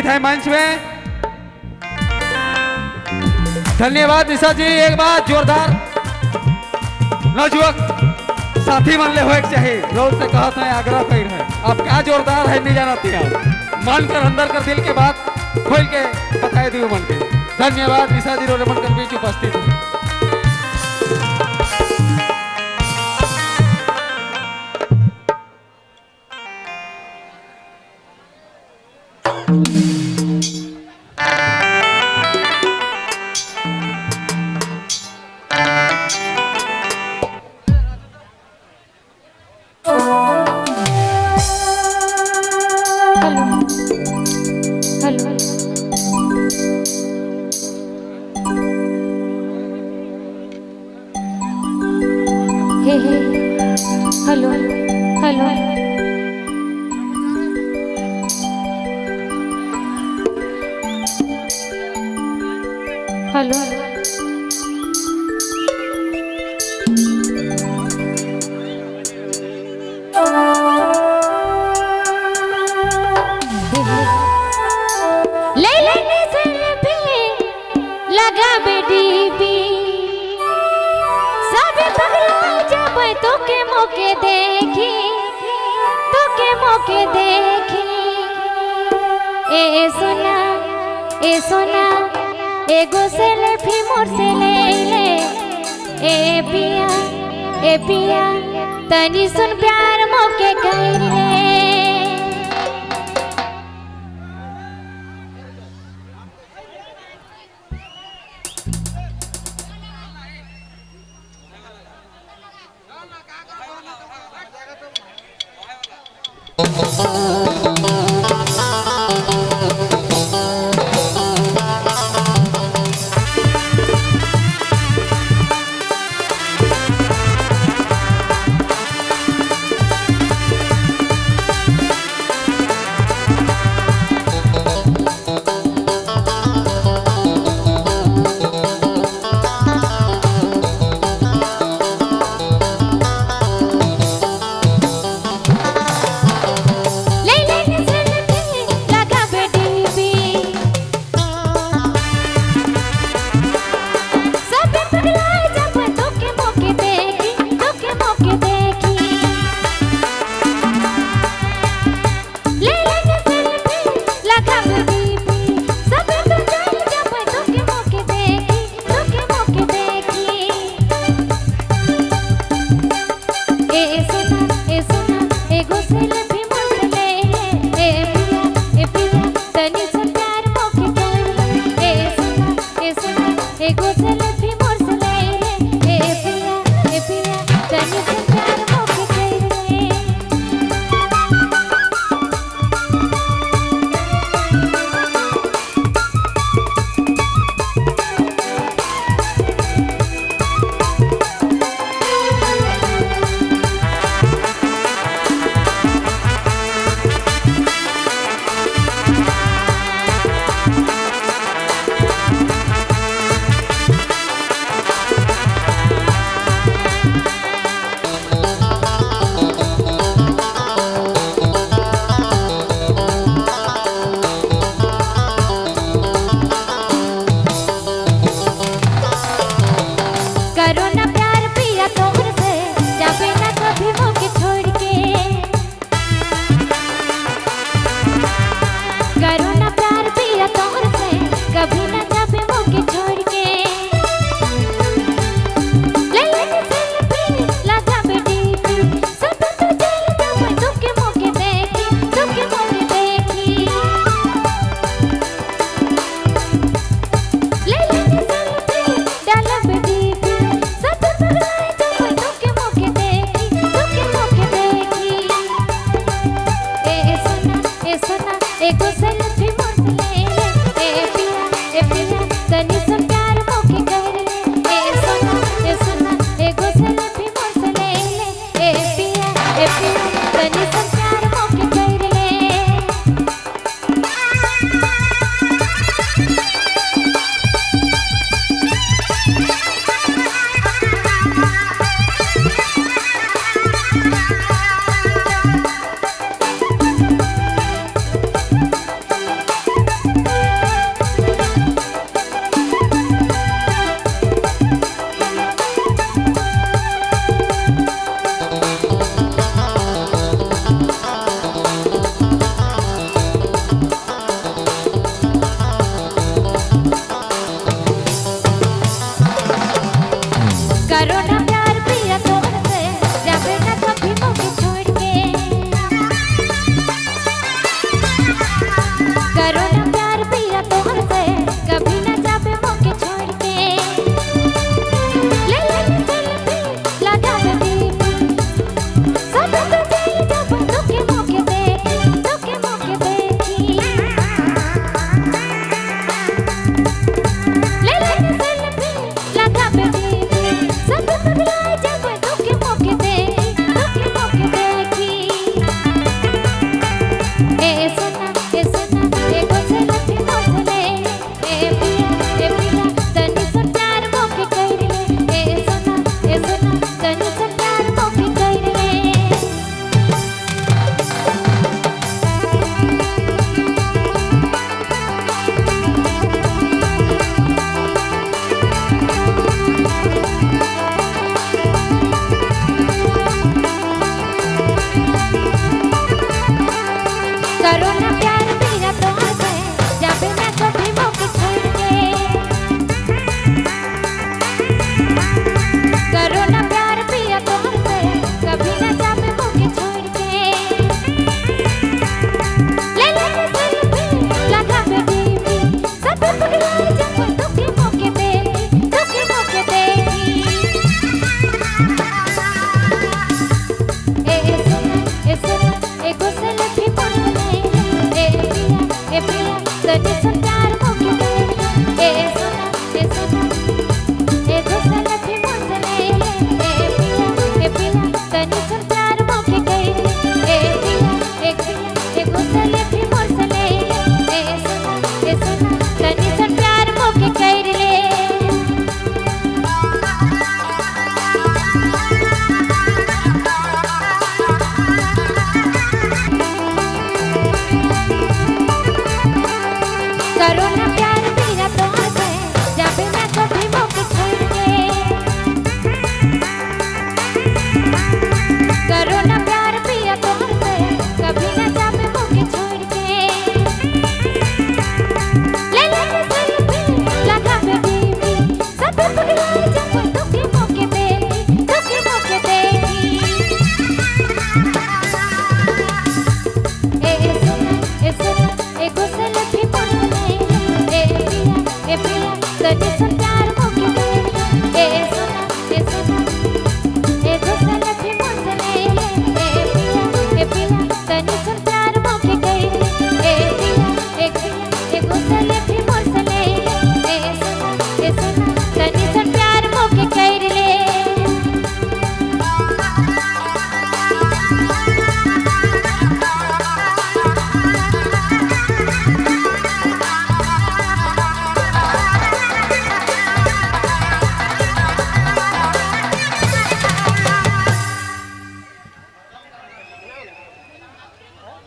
उपस्थित है मंच में। धन्यवाद निशा जी। एक बार जोरदार नवयुवक साथी मन ले होए के चाहिए। रोज से कहत है, आग्रह कर है, अब क्या जोरदार है नहीं जानती है। मन कर अंदर कर दिल के बात खोल के बताए दियो मन के। धन्यवाद निशा जी, रोज मन कर बीच उपस्थित है। Hello hello, hey hey, hello hello, hello. हे हे, ले ले सेल्फी लगा डीपी, सब पगला जब तोके मौके देखी, तोके मौके देखी। ए सोना ए सोना, एगो सेल्फी मोर से ले ले। ए पिया तनी सुन प्यार मौके कर ले। ले ले सेल्फी लगा डीपी, सब पगला जब तोके मौके देखी, तोके मौके देखी। ले ले सेल्फी लगा डीपी, सब पगला जब तोके मौके देखी, तोके मौके देखी। ए सोना एगो सेल्फी मोर से ले ले। ए पिया तनी सुन प्यार मौके कर ले। ए सोना एगो सेल्फी मोर से ले ले। ए पिया तनी सुन प्यार मौके कर ले। करो ना प्यार पिया तोहर से, जाबे ना कभी मौके छोड़ के। करो ना प्यार पिया तोहर से, कभी ना जाबे मौके छोड़ के। ले ले सेल्फी लगा डीपी, सब तो चल जब तोके मौके देखी, तोके मौके देखी। ले ले सेल्फी डालब डीपी, सब पगला जब तोके मौके देखी, तोके मौके देखी। ए सोना एगो सेल्फी मोर से ले ले। ए पिया तनी सुन प्यार मौके कर ले। ए सोना एगो सेल्फी मोर से ले ले। ए पिया तनी सुन प्यार मौके कर ले। तनी सा प्यार मोके।